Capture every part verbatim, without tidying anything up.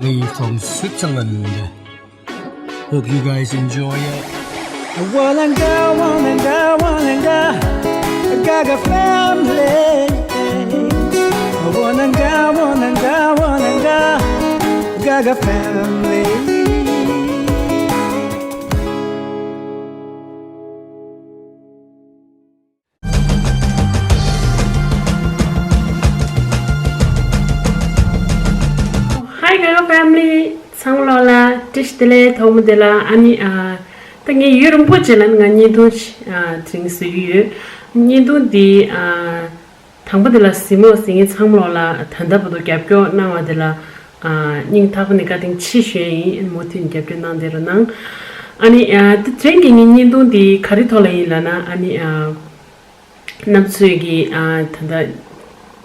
Me from Switzerland. Hope you guys enjoy it. Walanga, walanga, walanga, Gaga family. Walanga, walanga, walanga, Gaga family. Hi Gaga family. ཚང་མ་ལོག་ལ་བཀྲ་ཤིས་བདེ་ལེགས། ཐོག་མ་དེ་ལ་ཨ་ནི་ཨ་ད་ངས་ཡུན་རིང་པོ་རྗེས་ལ་ང་བརྙན་ཐུང་ཞིག་ཨ་དེ་རིང་བཟོ་གི་ཡོད། བརྙན་ཐུང་འདི་ཨ་དང་པོ་དེ་ལ་གཟིགས་མོ་གཟིགས་མཁན་ཚང་མ་ལོག་ལ་ད་ལྟ་བར་དུ་རྒྱབ་སྐྱོར་གནང་བ་དེ་ལ་ཨ་སྙིང་ཐག་པ་ནས་བཀའ་དྲིན་ཆེ་ཞུ་ཡ་ཡིན། མུ་མཐུད་རྒྱབ་སྐྱོར་གནང་བསྡད་རོགས་གནང་། ཨ་ནི་ཨ་ད་དེ་རིང་གི་ངའི་བརྙན་ཐུང་འདི་ག་རེ་ཐོག་ལ་ཡིན་ལབ་ན། ཨ་ནི་ཨ་རྣམ་ཚོས་ཀྱི་ཨ་ད་ལྟ་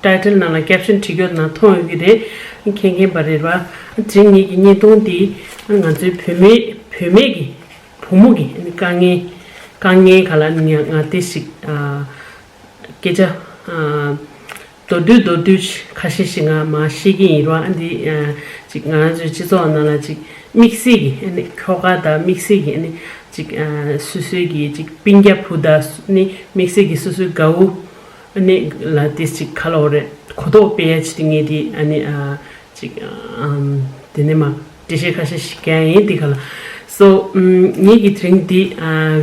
ཊའི་ཊལ་ནང་ལ་ཀེབ་ཤོན་བྲིས་རྒྱུ་ནང་མཐོང་ཡོད་ཀྱི་རེད། མཁྱེན་མཁྱེན་པ་རེད་བ། དེ་རིང་ངེད་ཀྱི་བརྙན་ཐུང་འདི་ང་ཚོའི་བུད་མེད་བུད་མེད་ཀྱི་བུ་མོ་གི་དཀའ་ངལ་དཀའ་ངལ་ག་ལ་ནི་ང་ང་དེ་ཞིག་ཨ་སྐད་ཆ་ཨ་མདོར་བསྡུས་མདོར་བསྡུས་ཁ་ཤས་ཤིག་ང་མར་བཤད་ཀྱི་ཡིན་རོགས། ཨ་འདི་ཨ་ཅིག་ང་རང་ཚོའི་སྤྱི་ཚོགས་ནང་ལ་ཅིག་དམིགས་བསལ་གྱི་ཨ་ནི་ཁྱོ་ག་དང་དམིགས་བསལ་གྱི་ཨ་ནི་ཅིག་ཨ་སོ་སོའི་གི་ཅིག་སྤུན་ཀྱག་བུ་དང་ཨ་ནི་དམིགས་བསལ་གྱི་སོ་སོའི་དགའ་བོ་ཨ་ནི་ལ་དེ་ཅིག་ག་ལབ་དགོས་རེད། གོ་རྟོགས་སྤེལ་ཡ་ཆེད་དུ་ངས་དེ་ཨ་ནི་ཨ་ཅིག་ཨམ་དེ་ནས་མ་འགྲེལ་བཤད་ཁ་ཤས་ཤིག་རྒྱག་ཡིན་དེ་ག་ལ། སོ་ངེད་ཀྱི་དེ་རིང་འདི་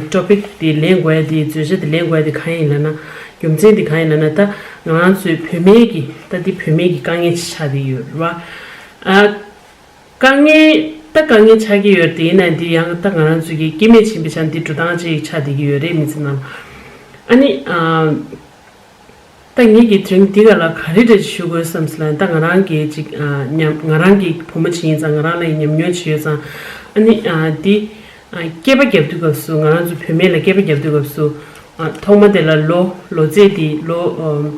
ཊོ་པིག་འདི་ལེན་དགོས་ཡ་དེ་བརྗོད་བྱ་འདི་ལེན་དགོས་ཡ་དེ་གང་ཡིན་ལབ་ན། རྒྱུ་མཚན་འདི་གང་ཡིན་ལབ་ན། ད་ང་རང་ཚོའི་བུད་མེད་ཀྱི་ད་འདི་བུད་མེད་ཀྱི་དཀའ་ངལ་ཅིག་ཆགས་བསྡད་ཡོད་རེད་བ། ཨ་དཀའ་ངལ་ད་དཀའ་ངལ་ཆགས་ཀྱི་ཡོད་རེད། དེ་ཡིན་ན་འདི་ཡང་ད་ང་རང་ཚོའི་གི་སྐྱེ་དམན་ཡིན་པའི་ཆ་ནས་འདི་འགྲོ་སྟངས་ཅིག་ཆགས་བསྡད་ཀྱི་ཡོད་རེད། མི་ཚེ་ནང་ཨ་ནི་ཨ། ད་ངེད་ཀྱིས་དེ་རིང་འདི་ག་ལ་ག་རེ་འདྲ་ཞིག་ཞུ་དགོས་བསམ་སོང་ལབ་ན། ད་ང་རང་གི་ཅིག་ཨ་ཉམས་ང་རང་གི་བུ་མོ་ཅིག་ཡིན་ཙང་། ང་རང་ལ་ཉམས་མྱོང་ཅིག་ཡོད་ཙང་། ཨ་ནི་ཨ་འདི་ཨ་སྐྱེས་པ་བརྒྱབ་དུས་སྐབས་སུ། ང་རང་ཚོ་བུད་མེད་ལ་སྐྱེས་པ་བརྒྱབ་དུས་སྐབས་སུ་ཨ་ཐོག་མ་དེ་ལ་ལོ་ལོ་ཚད་དེ་ལོ་ཨམ་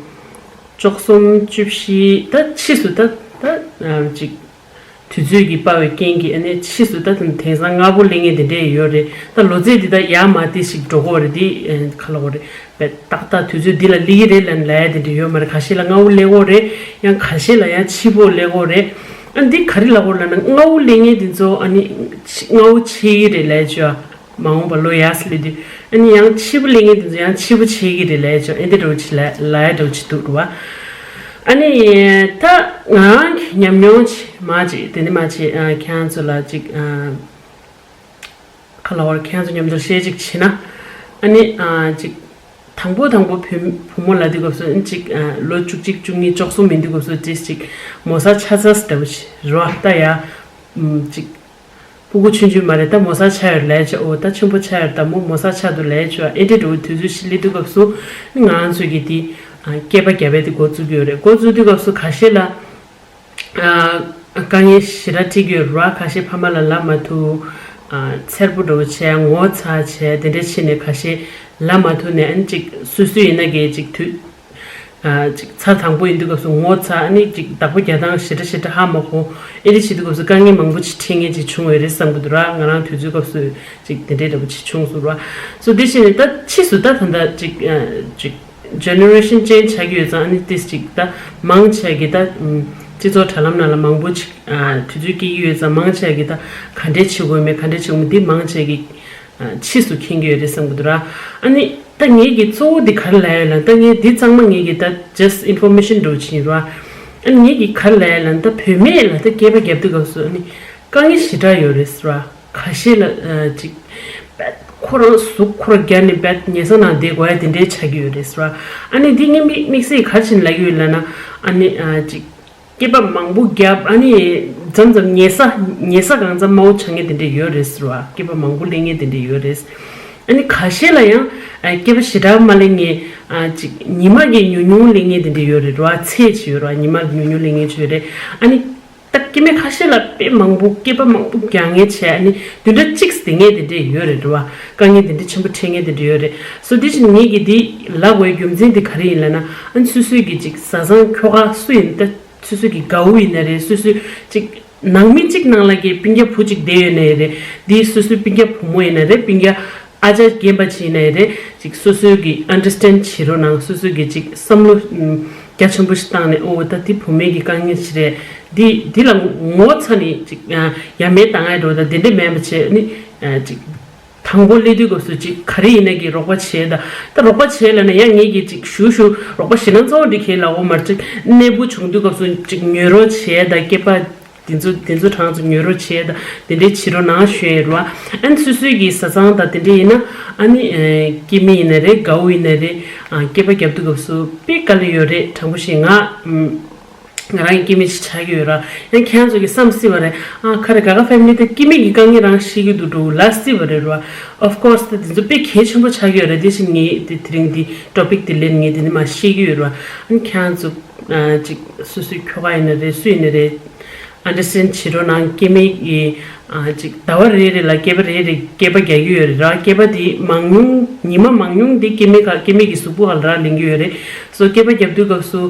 བཅུ་གསུམ་བཅུ་བཞི་ད་ཕྱིས་སུ་ད་ད་ཨ་ཅིག་དུས་ཚོད་ཀྱིས་སྤར་བའི་རྐྱེན་གྱིས་ཨ་ནི་ཕྱིས་སུ་ད་དེང་སང་སྔ་པོ་སླེབས་མཁན་དེ་འདྲས་ཡོད་རེད། ད་ལོ་ཚད་འདི་ད་ཡར་མར་དེ་ཞིག་འགྲོ་གི་ཡོད་རེད། དེ་ཨ་ག་ལབ་དགོས་རེད། བས་ཏག་ཏག་དུས་ཚོད་འདི་ལ་སླེབས་ཀྱི་རེད་ལབ་ལབ་ཡ་དེ་འདྲས་ཡོད་མ་རེད། ཁ་ཤས་ལ་སྔ་པོ་སླེབས་ཀྱི་ཡོད་རེད། ཡང་ཁ་ཤས་ལ་ཡང་ཕྱི་པོ་སླེབས་ཀྱི་ཡོད་རེད། ཨ་འདི་ག་རེ་ལབ་དགོས་ལབ་ན། སྔ་པོ་སླེབས་མཁན་དེ་ཚོ་ཨ་ནི་སྔ་པོ་ཆགས་ཀྱི་རེད་ལབ་ཡ་ཅིག་ཡོད། མ་འོངས་པ་ལོ་ཡར་སླེབས་དུས་ཨ་ནི་ཡང་ཕྱི་པོ་སླེབས་མཁན་དེ་ཚོ་ཡང་ཕྱི་པོ་ཆགས་ཀྱི་རེད་ལབ་ཡ་ཅིག་ཡོད། ཨ་འདི་འདྲ་བོ་ཅིག་ལབ་ལབ་ཡ་འདྲ་བོ་ཅིག་འདུག་རེད་བ། ཨ་ནི་ད་ང་རང་གི་ཉམས་མྱོང་ཅིག་མར་ཅིག་དེ་ནས་མར་ཅིག་ཨ་ཁྱེད་རང་ཚོ་ལ་ཅིག་ཨ་ག་ལབ་དགོས་རེད། ཁྱེད་རང་ཚོ་མཉམ་དུ་བཤད་ཅིག་བྱེད་ན། ཨ་ནི་ཨ་ཅིག་དང་པོ་དང་པོ་བུ་བུ་མོ་ལབ་དུས་སྐབས་སུ་ཨ་ནི་ཅིག་ཨ་ལོ་བཅུ་གཅིག་བཅུ་གཉིས་བཅུ་གསུམ་ཡིན་དུས་སྐབས་སུ་ཅིག་ཅིག་མོ་གསར་ཆགས་ཚར་འདྲ་བོ་ཅིག་རེད་བ། ད་ཡ་ཨམ་ཅིག་སྤུ་གུ་ཆུང་ཆུང་མ་རེད། ད་མོ་གསར་ཆགས་ཡོད་ལབ་ཡ་ཅིག་འོ་ད་ཆེན་པོ་ཆགས་ཡོད། ད་མོ་མོ་གསར་ཆགས་འདུག་ལབ་ཡ་ཅིག་ཡོད། ཨེ་འདྲས་འདྲ་བོ་དུས་ཚོད་ཅིག་སླེབས་དུས་སྐབས་སུ་ང་རང་ཚོ་གི་དེ་ཨ་སྐྱེས་པ་བརྒྱབ་པ་དེ་འགོ་བཙུགས་ཀྱི་ཡོད་རེད། འགོ་བཙུགས་དུས་སྐབས་སུ་ཁ་ཤས་ལ་ཨ་དཀའ་ངལ་ཞེ་དྲག་འཕྲད་ཀྱི་ཡོད་རེད་བ། ཁ་ཤས་ཕ་མ་ལ་ལབ་མ་ཐུབ། ཨ་འཚེར་པོ་འདྲ་བོ་བྱས། ངོ་ཚ་བྱས། དེ་འདྲས་བྱས་ནས་ཁ་ཤས་ལབ་མ་ཐུབ་ནས་ཨ་ནི་ཅིག་སོ་སོ་ཡིན་ན་གི་ཅིག་དུས་ཨ་ཅིག་ཚར་དང་པོ་ཡིན་དུས་སྐབས་སུ་ངོ་ཚ། ཨ་ནི་ཅིག་བདག་པོ་རྒྱག་སྟངས་ཞེ་དྲག་ཞེ་དྲག་ཧ་མ་གོ། ཨེ་འདྲས་བྱེད་དུས་སྐབས་སུ་དཀའ་ངལ་མང་པོ་ཅིག་འཕྲད་མཁན་ཅིག་བྱུང་བ་རེད་བསམ་གྱི་འདུག་ར། ང་རང་དུས་ཚོད་སྐབས་སུ་ཅིག་དེ་འདྲས་འདྲ་བོ་ཅིག་བྱུང་སོང་ར། སོ་དེ་བྱས་ནས་ད་ཕྱིས་སུ་ད་ད་ལྟ་ཅིག་ཨ་ཅིག་ཇེ་ནེ་རེ་ཤན་ཅེན་ཇི་ཆགས་ཀྱི་ཡོད་ཙང་། ཨ་ནི་ཏིས་ཅིག་ད་མང་ཆེ་གི་ད་ཨམ་སྤྱི་ཚོགས་དྲ་ལམ་ནང་ལ་མང་པོ་ཅིག་ཨ་དུས་ཚོད་སྐྱེལ་གྱི་ཡོད་ཙང་། མང་ཆེ་གི་ད་ག་འདྲས་བྱེད་དགོས་མེད་ག་འདྲས་བྱེད་དགོས་མེད་འདི་མང་ཆེ་གི་ཨ་ཕྱིས་སུ་མཁྱེན་གྱི་ཡོད་རེད་བསམ་གྱི་འདུག་ར། ཨ་ནི་ད་ངེད་ཀྱི་གཙོ་བོ་འདི་ག་རེ་ལབ་ཡོད་ལབ་ན། ད་ངས་འདི་ཚང་མ་ངེད་ཀྱི་ད་ཇ་སི་ཊི་ཨིན་ཕོར་མེ་ཤན་འདྲ་བོ་ཅིག་ཡིན་ར། ཨ་ནི་ངེད་ཀྱི་ག་རེ་ལབ་ཡོད་ལབ་ན། ད་བུད་མེད་ལ་ད་སྐྱེས་པ་བརྒྱབ་དུས་སྐབས་སུ་ཨ་ནི་དཀའ་ངལ་ཞེ་དྲག་ཡོད་རེད་ཟེར་བ། ཁ་ཤས་ལ་ཨ་ཅིག་བད་ཁོ་རང་གཟུགས་ཁོ་རང་རྒྱ་ནས་བད་ཉལ་ས་ནང་བསྡད་དགོས་ཡ་དེ་འདྲའི་ཆགས་ཀྱི་ཡོད་རེད་ཟེར་བ། ཨ་ནི་འདི་ངས་དམིགས་དམིགས་བསལ་ག་རེ་བྱས་ནས་ལབ་ཀྱི་ཡོད་ལབ་ན། ཨ་ནི་ཨ་ཅིག་སྐྱེས་པ་མང་པོ་བརྒྱབ། ཨ་ནི་མཚམས་མཚམས་ཉལ་ས་ཉལ་ས་གང་འཚམ་དམའ་བོ་ཆགས་མཁན་དེ་འདྲ་ཡོད་རེད་ཟེར་བ། སྐྱེས་པ་མང་པོ་སླེབས་མཁན་དེ་འདྲ་ཡོད་རེད། ཨ་ནི་ཁ་ཤས་ལ་ཡང་ཨ་སྐྱེས་པ་ཞེ་དྲག་མ་སླེབས་མཁན། ཨ་ཅིག་ཉི་མ་གི་ཉུང་ཉུང་སླེབས་མཁན་དེ་འདྲ་ཡོད་རེད་བ། ཚད་ཅིག་ཡོད་རེད་བ། ཉི་མ་ཉུང་ཉུང་སླེབས་མཁན་ཅིག་ཡོད་རེད། ཨ་ནི་ད་སྐྱེས་དམན་ཁ་ཤས་ལ་དཔེ་མང་པོ་སྐྱེས་པ་མང་པོ་རྒྱག་མཁན་བྱས། ཨ་ནི་བདུན་ཕྲག་གཅིག་བསྡད་མཁན་དེ་འདྲ་ཡོད་རེད་བ། དཀའ་ངལ་དེ་འདྲ་ཆེན་པོ་འཕྲད་མཁན་དེ་འདྲ་ཡོད་རེད། སོ་དེ་བཞིན་ངེད་ཀྱིས་འདི་ལབ་དགོས་རྒྱུ་མཚན་དེ་ག་རེ་ཡིན་ལབ་ན། ཨ་ནི་སོ་སོའི་གི་ཅིག་བཟའ་ཚང་ཁྱོ་ག་སུ་ཡིན། ད་སོ་སོའི་གི་དགའ་བོ་ཡིན་ན་རེད། སོ་སོའི་ཅིག་ནང་མི་གཅིག་ནང་ལ་གི་སྤུན་ཀྱག་བུ་གཅིག་བསྡད་ཡོད་ན་ཡང་རེད། འདི་སོ་སོའི་སྤུན་ཀྱག་བུ་མོ་ཡིན་ན་རེད། སྤུན་ཀྱག་ཨ་ཅག་རྒན་པ་ཅིག་ཡིན་ན་ཡང་རེད། ཅིག་སོ་སོའི་གི་ཨན་ཌར་སི་ཊེན་ཌ་བྱེད་རོགས་གནང་། སོ་སོའི་གི་ཅིག་བསམ་བློ་ཨམ་ རྒྱ་ཆེན་པོ་ཞིག་བཏང་ནས། ཨོ་ད་འདི་བུད་མེད་ཀྱི་དཀའ་ངལ་ཞིག་རེད། འདི་འདི་ལ་ངོ་ཚ་ནས་ཅིག་ཡ་མེད་བཏང་ཡ་འགྲོ་ད་འདི་འདྲ་མེད་པ་བྱས་ནི་ཅིག་དང་པོ་སླེབས་དུས་སྐབས་སུ་ཅིག་ག་རེ་ཡིན་ན་གི་རོགས་པ་བྱས་ད། ད་རོགས་པ་བྱས་ལ་ན་ཡང་ངེད་ཀྱིས་ཅིག་ཞུ་ཞུ་རོགས་པ་ཞེ་ན་ཚ་བོ་འདི་ཁེལ་ལ་འོ་མར་ཅིག་གནས་བུ་བྱུང་དུས་སྐབས་སུ་ཅིག་ཉོས་རོགས་བྱས་ད་སྐྱེས་པ། དེ་ཚོ་དེ་ཚོ་གྲངས་ཚོ་ཉོ་རོགས་བྱས་དང་དེ་འདྲའི་བྱེད་རོགས་གནང་ཞུ་ཡས་རེད་བ། ཨ་ནི་སོ་སོའི་གི་བཟའ་ཚང་དང་དེ་འདྲའི་ཡིན་ན་ཨ་ནི་ཨེ་སྐྱེ་དམན་ཡིན་ན་རེད། དགའ་བོ་ཡིན་ན་རེད། ཨ་སྐྱེས་པ་རྒྱབ་དུས་སྐབས་སུ་དཔེ་དཀའ་ལས་ཡོད་རེད། དྲང་པོ་བཤད་ང་ཨམ་ང་རང་གི་སྐྱེ་དམན་ཞིག་ཆགས་ཀྱི་ཡོད་ར། ཡང་ཁྱེད་རང་ཚོ་གི་བསམ་སྲིད་པ་རེད། ཨ་ཁ་རེ་ག་ག་ཕེ་མི་ལི་དེ་སྐྱེ་དམན་གྱི་དཀའ་ངལ་རང་ཤེས་ཀྱི་འདུག་འགྲོ་ལ་སྲིད་པ་རེད་ར། Of course ད་དེ་ཚོ་དཔེ་གལ་ཆེན་པོ་ཆགས་ཀྱི་ཡོད་རེད། དེ་བཞིན་ངས་དེ་དེ་རིང་འདི་ཊོ་པིག་དེ་ལེན་ངས་དེ་ནི་མ་ཤེས་ཀྱི་ཡོད་ར། ཨ་ནི་ཁྱེད་རང་ཚོ་ཨ་ཅིག་སོ་སོའི་ཁྱོ་ག་ཡིན་ན་རེད། སུ་ཡིན་ན་རེད། ཨན་ཌར་སི་ཊེན་ཌ་བྱེད་རོགས་གནང་། སྐྱེ་དམན་གྱི་ཨ་ཅིག་ཟླ་བ་རེ་རེ་ལ་སྐྱེས་པ་རེ་རེ་སྐྱེས་པ་རྒྱག་གི་ཡོད་རེད་ར། སྐྱེས་པ་དེ་མང་ཉུང་ཉི་མ་མང་ཉུང་དེ་སྐྱེ་དམན་ག་སྐྱེ་དམན་གྱི་གཟུགས་པོ་ག་ལ་རག་ལེན་གྱི་ཡོད་རེད། སོ་སྐྱེས་པ་རྒྱབ་དུས་སྐབས་སུ་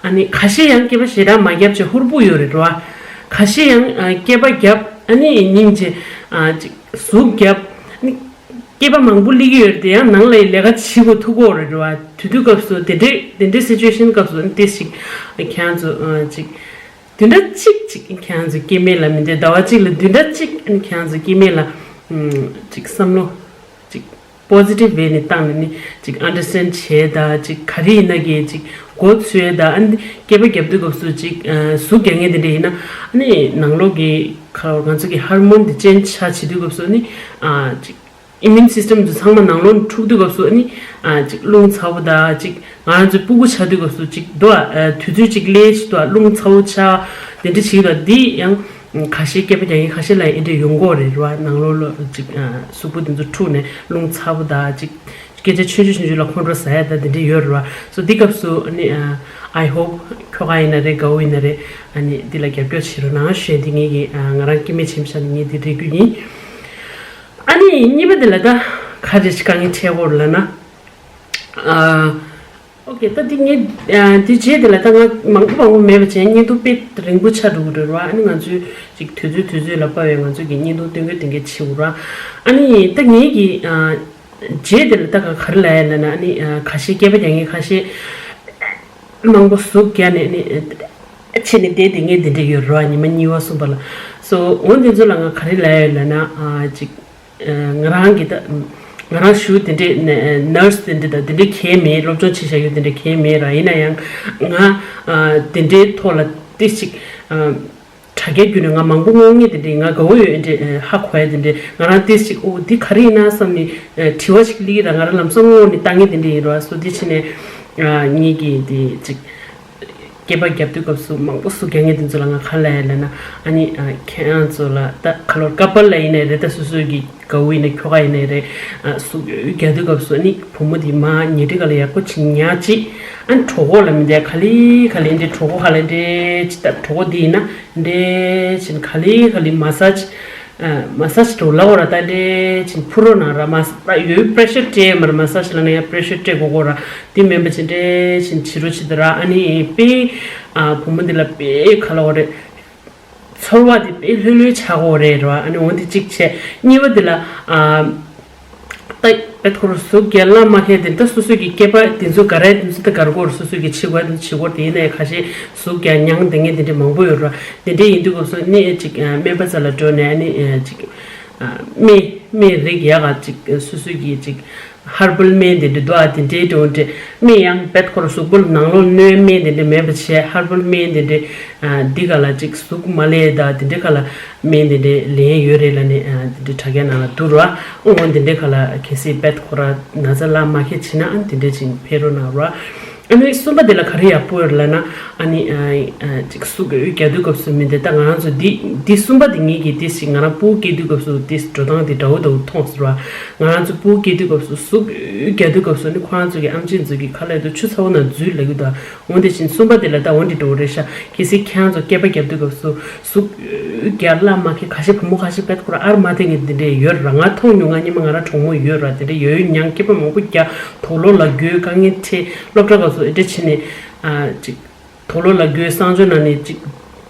ཨ་ནི་ཁ་ཤས་ཡང་སྐྱེས་པ་ཞེ་དྲག་མ་རྒྱབ་བྱས་ཧུར་པོ་ཡོད་རེད་ར། ཁ་ཤས་ཡང་ཨ་སྐྱེས་པ་རྒྱབ་ཨ་ནི་སྙིང་རྗེ་ཨ་ཅིག་གཟུགས་རྒྱབ་ཨ་ནི་སྐྱེས་པ་མང་པོ་སླེབས་ཀྱི་ཡོད་རེད་དེ། ཡང་ནང་ལ་ཡི་ལས་ཀ་བྱེད་དགོས་ཐུག་གི་ཡོད་རེད་ར། དེ་དུས་སྐབས་སུ་དེ་འདྲའི་དེ་འདྲའི་སི་ཅུ་ཨེ་ཤན་སྐབས་སུ་ཨ་ནི་ཏོག་ཙམ་ཁྱེད་རང་ཚོ་ཨ་ཅིག་བདུན་ཕྲག་གཅིག་ཅིག་ཁྱེད་རང་ཚོ་སྐྱེ་དམན་ལ་མི་འདོད། ཟླ་བ་གཅིག་ལ་བདུན་ཕྲག་གཅིག་ཨ་ནི་ཁྱེད་རང་ཚོ་སྐྱེ་དམན་ལ་ཨམ་ཅིག་བསམ་བློ་ཅིག་པོ་སི་ཊིབ་ཝེ་ནས་བཏང་ནས་ནི་ཅིག་ཨན་ཌར་སི་ཊེན་ཌ་བྱས་ད་ཅིག་ག་རེ་ཡིན་ན་གི་ཅིག་མགོ་ཚོས་ད། ཨ་ནི་སྐྱེས་པ་རྒྱབ་དུས་སྐབས་སུ་ཅིག་ཨ་གཟུགས་རྒྱག་མཁན་དེ་འདྲ་ཡིན་ན་ཨ་ནི་ནང་ལོགས་ཀྱི་ཁ་ང་ཚོ་གི་ཧར་མོན་དེ་ཅེན་ཇི་ཆགས་བྱེད་དུས་སྐབས་སུ་ཨ་ནི་ཨ་ཅིག་ཨི་མིའུན་སིས་ཊམ་དེ་ཚང་མ་ནང་ལོགས་ནས་འཁྲུག་དུས་སྐབས་སུ་ཨ་ནི་ཨ་ཅིག་རླུང་ཚ་བོ་དང་ཅིག་ང་རང་ཚོའི་སྤུ་གུ་ཆགས་དུས་སྐབས་སུ་ཅིག་འདུག་ཨ། དུས་ཚོད་ཅིག་སླེབས་ཤིག་འདུག་ཨ། རླུང་ཚ་བོ་ཆགས་དེ་འདྲ་བྱེད་ཀྱི་འདུག་ཨ། འདི་ཡང་ཁ་ཤས་སྐྱེས་པ་རྒྱག་མཁན་ཁ་ཤས་ལ་ཡང་འདི་འདྲ་ཡོང་གི་ཡོད་རེད་ར། ནང་ལོགས་ལ་ཅིག་ཨ་གཟུགས་པོ་དེ་ཚོ་འཁྲུགས་ནས་རླུང་ཚ་བོ་དང་ཅིག་སྐད་ཆ་ཆུང་ཆུང་ཆུང་ཆུང་ལ་ཁོང་ཁྲོ་ཟ་ཡ་དང་དེ་འདྲ་ཡོད་རེད་ར། སོ་འདི་སྐབས་སུ་ཨ་ནི་ཨ་I hope ཁྱོ་ག་ཡིན་ན་རེད། དགའ་བོ་ཡིན་ན་རེད། ཨ་ནི་འདི་ལ་རྒྱབ་སྐྱོར་བྱེད་རོགས་གནང་ཞུ་ཡ་འདི་ངེད་ཀྱི་ཨ་ང་རང་སྐྱེ་དམན་ཆེན་པོ་ཆགས་ནས་ངས་འདི་རེ་རྒྱུ་ཡིན། ཨ་ནི་གཉིས་པ་དེ་ལ་ད་ག་རེ་ཞིག་དཀའ་ངལ་འཕྲད་ཀྱི་ཡོད་རེད་ལབ་ན། ཨ། ཨོ་ཀེ། ད་འདི་ངས་ཨ་འདི་རྗེས་དེ་ལ་ད་ང་མང་པོ་མང་པོ་མེད་པ་བྱས། བརྙན་ཐུང་དཔེ་རིང་པོ་ཆགས་འགྲོ་གི་རེད་ར། ཨ་ནི་ང་ཚོས་ཅིག་དུས་ཚོད་དུས་ཚོད་ལ་དཔག་པའི་ང་ཚོས་ཀྱི་བརྙན་ཐུང་སྟོན་གི་སྟོན་གི་བྱེད་དགོས་ར། ཨ་ནི་ད་ངས་ཀྱི་ཨ་རྗེས་དེ་ལ་ད་ག་ག་རེ་ལབ་ཡ་ལབ་ན། ཨ་ནི་ཨ་ཁ་ཤས་སྐྱེས་པ་རྒྱག་མཁན་ཁ་ཤས་མང་པོ་ཟུག་རྒྱག་ནས་ནི་ཨ་ཕྱིན་ནས་བསྡད་དེ་ངས་འདི་འདྲ་ཡོད་ར། ཉི་མ་གཉིས་པ་གསུམ་པ་ལ། སོ་འོ་འདི་ཚོ་ལ་ང་ག་རེ་ལབ་ཡ་ལབ་ན། ཨ་ཅིག་ང་རང་གི་ད་ང་རང་ཞུ་དེ་འདྲའི་ནར་སི་དེ་འདྲ་དང་དེ་འདྲའི་གལ་མེད། སློབ་སྦྱོང་བྱེད་བཞག་ཡོད་དེ་འདྲའི་གལ་མེད་ར། ཡིན་ན་ཡང་ང་ཨ་དེ་འདྲའི་ཐོག་ལ་ཏི་ཞིག་ཨ་དྲ་རྒྱ་བརྒྱུད་ནས་ང་མང་པོ་སྔོག་མཁན་དེ་འདྲའི་ང་དགའ་བོ་ཡོད། དེ་འདྲའི་ཧ་གོ་ཡ་དེ་འདྲའི་ང་རང་ཏི་ཞིག་ཨོ་འདི་ག་རེ་ཡིན་ན་བསམ་ནས་དྲི་བ་ཞིག་སླེབས་ར། ང་རང་ལམ་སང་སྔོག་ནས་བཏང་མཁན་དེ་འདྲ་ཡིན་ར། སོ་དེ་ཕྱིན་ནས་ཨ་ངེད་ཀྱི་དེ་ཅིག་སྐེད་པ་རྒྱབ་དུས་སྐབས་སུ་མང་པོ་ཟུག་རྒྱག་མཁན་དེ་ཚོ་ལ་ང་ག་ལབ་ཡ་ལབ་ན། ཨ་ནི་ཨ་ཁྱེད་རང་ཚོ་ལ་ད་ག་ལོར་ཀ་པལ་ལ་ཡིན་ནའི་རེད། ད་སོ་སོའི་གི་དགའ་བོ་ཡིན་ནའི་ཁྱོ་ག་ཡིན་ནའི་རེད། ཨ་ཟུག་རྒྱག་དུས་སྐབས་སུ་ཨ་ནི་བུ་མོ་དེ་མ་ཉལ་ཁྲི་སྒང་ལ་ཡག་པོ་ཅིག་ཉལ་ཅིག་ཨ་ནི་གྲོད་ཁོག་ལ་མི་འདྲ་ག་ལེ་ག་ལེ་འདྲ། གྲོད་ཁོག་ག་ལེ་འདྲ་ཅིག་ད་གྲོད་ཁོག་དེ་ཡིན་ན་འདྲ་ཅིག་ག་ལེ་ག་ལེ་མ་སཱ་ཇི་ཨ་མ་སཱ་ཇི་འགྲོ་ལབ་དགོས་ར། ད་འདྲ་ཅིག་འཕུར་རོགས་གནང་ར། མ་ཡོད་པྲེ་ཤར་སྤྲད་མར་མ་སཱ་ཇི་ལབ་ན་ཡང་པྲེ་ཤར་སྤྲད་དགོས་དགོས་ར། དེ་མིན་པ་ཅིག་འདྲ་ཅིག་བྱེད་རོགས་བྱེད་དང་ར། ཨ་ནི་དཔེ་ཨ་བུ་མོ་འདི་ལ་དཔེ་ག་ལབ་དགོས་རེད། ཚོར་བ་དེ་དཔེ་ལྷོད་ལྷོད་ཆགས་ཀྱི་ཡོད་རེད་ར། ཨ་ནི་འོ་འདི་གཅིག་བྱས། གཉིས་པ་འདི་ལ་ཨ་ད་དཔེ་ཁོ་རང་ཟུག་རྒྱག་ལ་མ་ཁེལ་དེ། ད་སོ་སོ་གི་སྐེད་པ་དེ་ཚོ་ག་རེ་དེ་ཚོ་ད་ག་རེ་དགོས་ར། སོ་སོ་གི་བྱེད་དགོས་དེ་བྱེད་དགོས་དེ་ཡིན་ནའི་ཁ་ཤས་ཟུག་རྒྱག་མྱངས་དེ་ངས་དེ་འདྲ་མང་པོ་ཡོད་ར། དེ་འདྲ་ཡིན་དུས་སྐབས་སུ་ནི་ཅིག་སྨན་པ་རྩ་ལ་འགྲོ་ནས་ཨ་ནི་ཅིག་སྨན་སྨན་རིགས་ཡག་ག་ཅིག་སོ་སོ་གི་ཅིག་ཧར་བལ་སྨན་དེ་འདྲ་འདུག་ཨ། དེ་འདྲའི་འགྲོ་འདྲ་སྨན་ཡང་དཔེ་ཁོ་རང་གཟུགས་པོ་ནང་ལོགས་གནོད་སྨན་དེ་འདྲ་མེད་པ་བྱས། ཧར་བལ་སྨན་དེ་འདྲ་འདི་ག་ལ་ཅིག་ཟུག་མ་ལས་ད་དེ་འདྲ་ག་ལ་སྨན་དེ་འདྲ་ལེན་ཡོད་རེད་ལབ་ནས་དེ་འདྲ་དྲ་རྒྱ་ནང་ལ་འདུག་ར། འོ་དེ་འདྲ་ག་ལ་གལ་སྲིད་དཔེ་ཁོ་རང་ན་ཚ་ལ་མ་ཁེལ་བྱེད་ན་ཨ་དེ་འདྲ་ཅིག་ཕེབས་རོགས་གནང་ར། ཨ་ནི་གསུམ་པ་དེ་ལ་ག་རེ་ཡག་པོ་ཡོད་ལབ་ན། ཨ་ནི་ཨ་ཨ་ཅིག་ཟུག་རྒྱག་དུས་སྐབས་སུ་མི་འདི་ད་ང་རང་ཚོ་འདི་འདི་གསུམ་པ་དེ་ངེད་ཀྱིས་དེ་ཞིག་ང་རང་སྤུ་གུ་སྐྱེ་དུས་སྐབས་སུ་དེ་འགྲོ་སྟངས་དེ་འདྲ་བོ་འདྲ་བོ་མཐོང་སོང་ར། ང་རང་ཚོ་སྤུ་གུ་སྐྱེ་དུས་སྐབས་སུ་ཟུག་རྒྱག་དུས་སྐབས་སུ་ནི་ཁོ་རང་ཚོ་གི་ཨམ་ཆི་ཚོ་གི་ཁ་ལག་དུ་ཆུ་ཚ་བོ་ནང་འཛུལ་ལབ་ཀྱི་འདུག་འོ་དེ་བཞིན་གསུམ་པ་དེ་ལ་ད་འོ་འདི་འདྲ་བོ་རེད་ཤག་གལ་སྲིད་ཁྱེད་རང་ཚོ་སྐེད་པ་རྒྱབ་དུས་སྐབས་སུ་ཟུག་རྒྱག་ལ་མ་ཁེལ་ཁ་ཤས་བུ་མོ་ཁ་ཤས་དཔེ་ཁོ་རང་ཨར་མ་དེ་ངེད་འདི་འདྲས་ཡོད་ར། ང་མཐོང་མྱོང་། ང་སྔོན་མ་ང་རང་གྲོགས་མོ་ཡོད་ར། དེ་འདྲས་ཡོད་མྱངས་སྐེད་པ་མང་པོ་རྒྱག་དུག་ལོག་ལ་འགོས་དཀའ་ངལ་འཕྲད། སློབ་གྲྭ་སྐབས་སུ་ཨེ་འདྲས་བྱས་ནས་ཨ་ཅིག་དུག་ལོག་ལ་འགོས། གསང་སྤྱོད་ནང་ནས་ཅིག་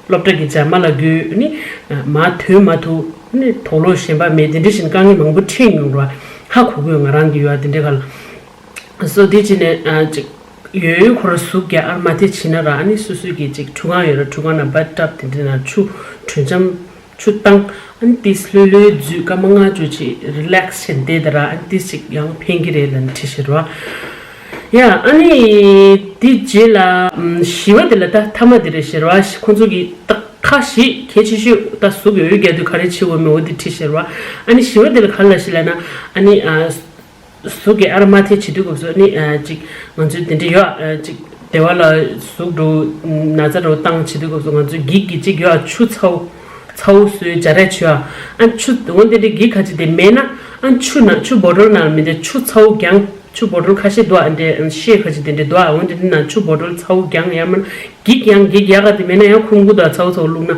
སློབ་གྲྭ་གི་རྒྱ་མ་ལ་འགོས་ནི་མ་ཐོན་མ་ཐུབ་ནི་དུག་ལོག་གཞན་པ་མེད། དེ་འདྲས་བྱས་ནས་དཀའ་ངལ་མང་པོ་འཕྲད་མྱོང་ར། ཧ་གོ་གི་ཡོད་ང་རང་གི་ཡོད་དེ་འདྲས་ག་ལ། སོ་དེ་བྱས་ནས་ཨ་ཅིག་ ཡོད་ཡོད་ཁོ་རང་ཟུག་རྒྱག་ཨར་མ་དེ་བྱེད་ན་ར། ཨ་ནི་སོ་སོའི་གི་ཅིག་ཁྲུས་ཁང་ཡོད་ར། ཁྲུས་ཁང་ནང་བཱ་ཐི་ཊབ་དེ་འདྲ་ནང་ཆུ་དྲོད་འཇམ་ཆུ་བཏང་། ཨ་ནི་ཏིས་ལྷོད་ལྷོད་འཛུལ། སྐར་མ་ལྔ་བཅུ་ཅིག་རི་ལེག་སི་བྱས་བསྡད་ད་ར། ཨ་ནི་ཏིས་ཅིག་ཡང་ཕན་གི་རེད་ལབ་ནས་བྲིས་ཤག་ར། ཡ་ཨ་ནི་དེ་རྗེས་ལ་ཨམ་བཞི་པ་དེ་ལ་ད་མཐའ་མ་དེ་རེད་ཤག་ར། ཁོང་ཚོ་གི་ད་ཁ་ཞིག་གལ་ཆེ་ཤོས་ད་ཟུག་ཡོད་ཡོད་རྒྱག་དུས་ག་རེ་བྱེད་དགོས་མེད་འོ་དེ་བྲིས་ཤག་ར། ཨ་ནི་བཞི་པ་དེ་ལ་ག་རེ་ལབ་ཤག་ལབ་ན། ཨ་ནི་ཨ། ཟུག་གི་ཨར་མ་དེ་བྱེད་དུས་སྐབས་སུ་ནི་ཨ་ཅིག་ང་ཚོའི་དེ་འདྲ་ཡོད་ཨ། ཅིག་སྡེ་བ་ལ་ཟུག་འགྲོ་ན་ཚ་འགྲོ་བཏང་བྱེད་དུས་སྐབས་སུ་ང་ཚོའི་འགྱིག་གི་ཅིག་ཡོད་ཨ། ཆུ་ཚ་བོ་ཚ་བོ་བཟོས་སྦྱར་ཡ་བྱོས་ཨ། ཨ་ཆུ་འོ་དེ་འདྲའི་འགྱིག་ཁ་ཅིག་དེ་མེད་ན། ཨ་ཆུ་ན་ཆུ་བོ་ཊལ་ནང་ལ་མི་འདྲ་ཆུ་ཚ་བོ་རྒྱང་། ཆུ་བོ་ཊལ་ཁ་ཤས་འདུག་ཨ། འདྲ་ཤེལ་ཁ་ཅིག་དེ་འདྲ་འདུག་ཨ། འོ་དེ་འདྲ་ནང་ཆུ་བོ་ཊལ་ཚ་བོ་རྒྱང་། ཡང་མིན་འགྱིག་ཡང་འགྱིག་ཡག་ག་དེ་མེད་ན་ཡང་ཁུང་བུ་དང་ཚ་བོ་ཚ་བོ་བླུགས་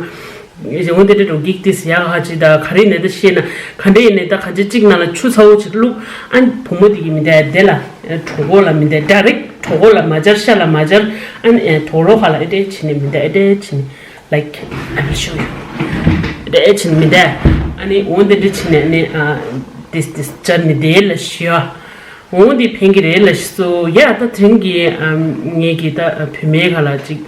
ན། འོན་ཏེ་འདྲ་འགྲོ་འགྱིག་ཏིས་ཡག་ཧ་ཅི་ད་ག་རེ་ནས་ད་ཤེས་ན་ག་འདྲ་ཡིན་ནས་ད་ག་ཅི་གཅིག་ནང་ལ་ཆུ་ཚ་བོ་ཅིག་བླུགས། ཨ་བུ་མོ་དེ་གི་མི་འདའ་དེ་ལ་གྲོད་ཁོག་ལ་མི་འདའ་ཌའི་རེག་གྲོད་ཁོག་ལ་མ་སྦྱར། ཤ་ལ་མ་སྦྱར། ཨ་ནི་དོག་ལོ་ཁ་ལ་ཨེ་འདྲ་བྱས་ནས་མི་འདའ་ཨེ་འདྲ་བྱས་ནས་like I will show you ཨེ་འདྲ་བྱས་ནས་མི་འདའ། ཨ་ནི་འོན་ཏེ་འདྲ་བྱས་ནས་ཨ་ནི་ཏིས་ཏིས་སྦྱར་ནས་དེ་ལ་ཤི་ཨ། འོང་འདི་ཕན་གི་རེད་ལ་ཤི་སོ་ཡ། ད་དེ་རིང་གི་ངེད་ཀྱི་ད་བུད་མེད་ག་ལ་ཅིག་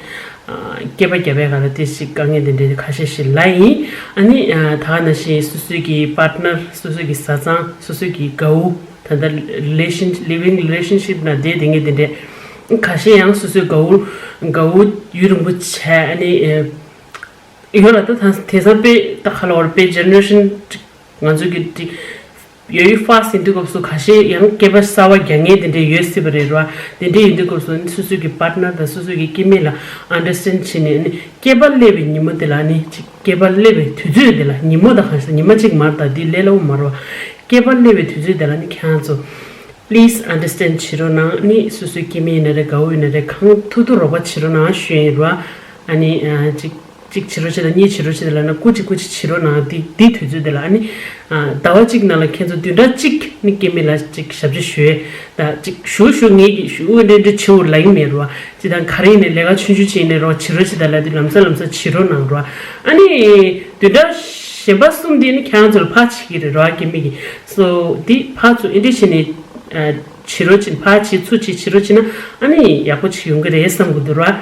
སྐེད་པ་རྒྱབ་པའི་ག་ལ་དེ་ཞིག་དཀའ་ངལ་དེ་འདྲའི་ཁ་ཤས་ཤིག་ལ་ཡིན། ཨ་ནི་ད་ག་ནང་བཞིན་སོ་སོའི་གི་པཱར་ཊི་ནར་སོ་སོའི་གི་བཟའ་ཚང་སོ་སོའི་གི་དགའ་བོ་ད་ལྟ་ལི་ལེ་ཤན་ལི་ཝིང་རི་ལེ་ཤན་ཤིབ་ནང་བསྡད་དེ་ངེད་དེ་འདྲའི་ཁ་ཤས་ཡང་སོ་སོའི་དགའ་བོ་དགའ་བོ་ཡུན་རིང་པོ་བྱས། ཨ་ནི་ཡོད་ལ་ད་དེང་སང་དཔེ་ད་ག་ལ་བར་དཔེ་ཇེ་ནེ་རེ་ཤན་ང་ཚོ་གི་དེ་ཡོད་ཡོད་ཧྥ་སི་ཡིན་དུས་སྐབས་སུ་ཁ་ཤས་ཡང་སྐེད་པ་གསར་བ་རྒྱག་མཁན་དེ་འདྲས་ཡོད་སྲིད་པ་རེད་ར། དེ་འདྲས་ཡིན་དུས་སྐབས་སུ་ནི་སོ་སོ་གི་པཱར་ཊི་ནར་དང་སོ་སོ་གི་སྐྱེ་དམན་ལ་ཨན་ཌར་སི་ཊེན་ཌི་བྱས་ནས་ནི་སྐེད་པ་སླེབས་པའི་ཉིན་མོ་དེ་ལ་ནི་ཅིག་སྐེད་པ་སླེབས་པའི་དུས་ཚོད་དེ་ལ་ཉིན་མོ་དང་གང་ཤར་ཉི་མ་གཅིག་མར་དང་འདི་ལས་སླ་བོ་མ་རེད་བ། སྐེད་པ་སླེབས་པའི་དུས་ཚོད་དེ་ལ་ནི་ཁྱེད་རང་ཚོ་please understand བྱེད་རོགས་གནང་། ནི་སོ་སོའི་སྐྱེ་དམན་ཡིན་ན་རེད་དགའ་བོ་ཡིན་ན་རེད་གང་ཐུབ་ཐུབ་རོགས་པ་བྱེད་རོགས་གནང་ཞུ་ཡིན་ར། ཨ་ནི་ཅིག་གཅིག་བྱེད་རོགས་བྱེད་དང་གཉིས་བྱེད་རོགས་བྱེད་དང་ལབ་ན་སྐུ་གཅིག་སྐུ་གཅིག་བྱེད་རོགས་གནང་། འདི་འདི་དུས་ཚོད་འདི་ལ་ཨ་ནི་ཟླ་བ་གཅིག་ནང་ལ་ཁྱེད་ཚོ་བདུན་ཕྲག་གཅིག་ནི་སྐྱེ་དམན་ལ་ཅིག་ཞབས་ཕྱི་ཞུ་ཡས་དང་ཅིག་ཞུ་ཞུ་ངེད་ཀྱིས་ཞུ་འདྲེ་འདྲེ་བྱེད་འུར་ལ་ཡིན་མེད་རོ། ཅི་དང་ག་རེ་ཡིན་ནས་ལས་ཀ་ཆུང་ཆུང་བྱེད་ཡིན་ནས་རོ་བྱེད་རོགས་བྱེད་དང་ལབ་དུས་ལམ་སང་ལམ་སང་བྱེད་རོགས་གནང་རོ། ཨ་ནི་བདུན་ཕྲག་གཞན་པ་གསུམ་འདི་ནི་ཁྱེད་རང་ཚོ་ལ་ཕར་བྱེད་ཀྱི་རེད་རོ་སྐྱེ་དམན་གྱིས་སོ་འདི་ཕར་ཚུར་འདྲེ་བྱེད་ནས། བྱེད་རོགས་བྱེད་ཕར་བྱེད་ཚུར་བྱེད་བྱེད་རོགས་བྱེད་ན་ཨ་ནི་ཡག་པོ་ཅིག་ཡོང་གི་རེད་བསམ་གི་འདུག་ར།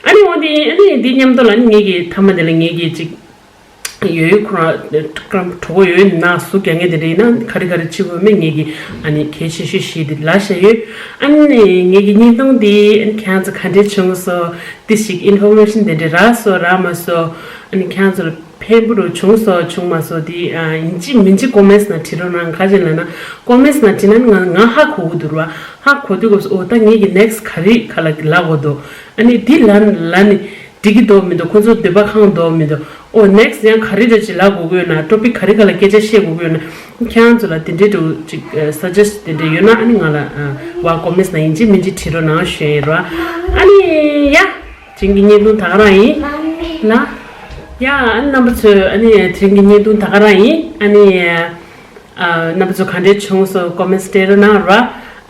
ཨ་ནི་འོ་དེ་ཨ་ནི་འདི་མཉམ་དུ་ལ་ནི་ངེད་ཀྱི་མཐའ་མ་དེ་ལ་ངེད་ཀྱི་ཅིག་ཡོད་ཡོད་ཁོ་རང་གྲོད་ཁོག་ཡོད་ཡོད་ནང་ཟུག་རྒྱག་མཁན་དེ་འདྲ་ཡིན་ན་ག་རེ་ག་རེ་བྱེད་དགོས་མེད་ངེད་ཀྱི་ཨ་ནི་གལ་ཆེ་ཤོས་ཤིག་དེ་ལབ་བཞག་ཡོད། ཨ་ནི་ངེད་ཀྱི་བརྙན་ཐུང་འདི་ཨ་ནི་ཁྱེད་རང་ཚོ་ག་འདྲས་བྱུང་སོང་། དེ་ཞིག་ཨིན་ཕོར་མེ་ཤན་དེ་འདྲ་རག་སོང་རག་མ་སོང་། ཨ་ནི་ཁྱེད་རང་ཚོ་ལ་ཕན་པོ་རུ་བྱུང་སོ་བྱུང་མ་སོ་དེ་ཡིན་གཅིག་མིན་གཅིག་ཀོ་མེན་ཊི་ནང་བྲིས་རོགས་གནང་། ག་ཅི་ལབ་ན་ཀོ་མེན་ཊི་ནང་བྲིས་ན་ང་ང་ཧ་གོ་གི་འདུག་ར། ཧ་གོ་དུས་སྐབས་སུ་ཨོ་ད་ངེད་ཀྱི་ནེག་སི་ཊི་ག་རེ་ག་ལ་ལབ་དགོས་འདུག་ཨ་ནི་དེ་ལ་ལ་ནི་འགྲིག་གི་འདུག་མི་འདུག་ཁོ་ཚོ་འདོད་པ་ཁེངས་འདུག་མི་འདུག་ཨོ་ནེག་སི་ཊི་ཡང་ག་རེ་འདྲ་ཅིག་ལབ་དགོས་ཀྱི་ཡོད་ན་ཊོ་པིག་ག་རེ་ག་ལ་སྐད་ཆ་བཤད་དགོས་ཀྱི་ཡོད་ན་ཁྱེད་རང་ཚོ་ལ་དེ་འདྲའི་འདྲ་ཅིག་སཱ་ཇེ་སི་ཊི་དེ་འདྲ་ཡོད་ན་ཨ་ནི་ང་ལ་ཨ་བ་ཀོ་མེན་ཊི་ནང་ཡིན་གཅིག་མིན་གཅིག་བྲིས་རོགས་གནང་ཞུ་ཡིན་ར། ཨ་ནི་ཡ། དེ་རིང་གི་བརྙན་ཐུང་ད་ག་རང་ཡིན། ལ། ཡ་ཨ་ནི་རྣམ་པ་ཚོས་ཨ་ནི་དེ་རིང་གི་བརྙན་ཐུང་ད་ག་རང་ཡིན། ཨ་ནི་ཨ་རྣམ་པ་ཚོ་ག་འདྲས་བྱུང་སོང་ཀོ་མེན་ཊི་སྤྲད་རོགས་གནང་ར།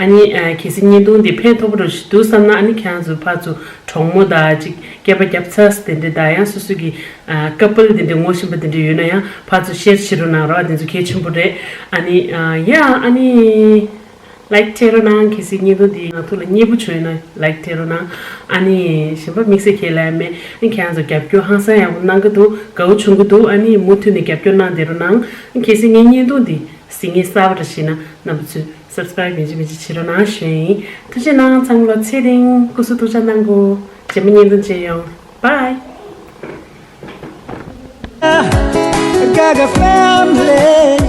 ཨ་ནི་ཨ་གལ་སྲིད་བརྙན་ཐུང་འདི་ཕན་ཐོགས་པོ་འདྲ་ཞིག་འདུག་བསམ་ན་ཨ་ནི་ཁྱེད་རང་ཚོ་ཕར་ཚུར་གྲོགས་མོ་དང་ཅིག་སྐེད་པ་རྒྱབ་ཚར་དེ་འདྲས་དང་ཡང་སོ་སོ་གི་ཨ་ཀ་པལ་དེ་འདྲས་ངོ་ཤེས་པ་དེ་འདྲས་ཡོད་ན་ཡང་ཕར་ཚུར་ཤེར་བྱེད་རོགས་གནང་ར། དེ་ཚོ་གལ་ཆེན་པོ་རེད། ཨ་ནི་ཨ་ཡ་ཨ་ནི། ལའིཀ་སྤྲད་རོགས་གནང་། གལ་སྲིད་བརྙན་ཐུང་འདི་ང་ཚོ་ལ་མཉེས་པོ་བྱུང་ཡོད་ན་ལའིཀ་སྤྲད་རོགས་གནང་། ཨ་ནི་གཞན་པ་དམིགས་བསལ་ཁས་ལེན་མེད། ཨ་ནི་ཁྱེད་རང་ཚོ་རྒྱབ་སྐྱོར་ཧང་སང་ཡག་པོ་གནང་གི་འདུག་དགའ་བོ་བྱུང་གི་འདུག་ཨ་ནི་མུ་མཐུད་ནས་རྒྱབ་སྐྱོར་གནང་བསྡད་རོགས་གནང་། ཨ་ནི་གལ་སྲིད་ངའི་བརྙན་ཐུང་འདི་གཟིགས་མཁན་གསར་པ་འདྲ་ཞིག་ན་རྣམ་པ་ཚོས་སབ་སི་ཀ་རེབ་ཡིན་གཅིག་མིན་གཅིག་བྱེད་རོགས་གནང་ཞུ་ཡིན། ཐུགས་རྗེ་གནང་། ཚང་མ་ལོ་ཚེ་རིང་སྐུ་གཟུགས་ཐུགས་ཅག་གནང་གོ་རྗེས་མ་བརྙན་ཐུང་མཇལ་ཡོང་། Bye. Gaga family.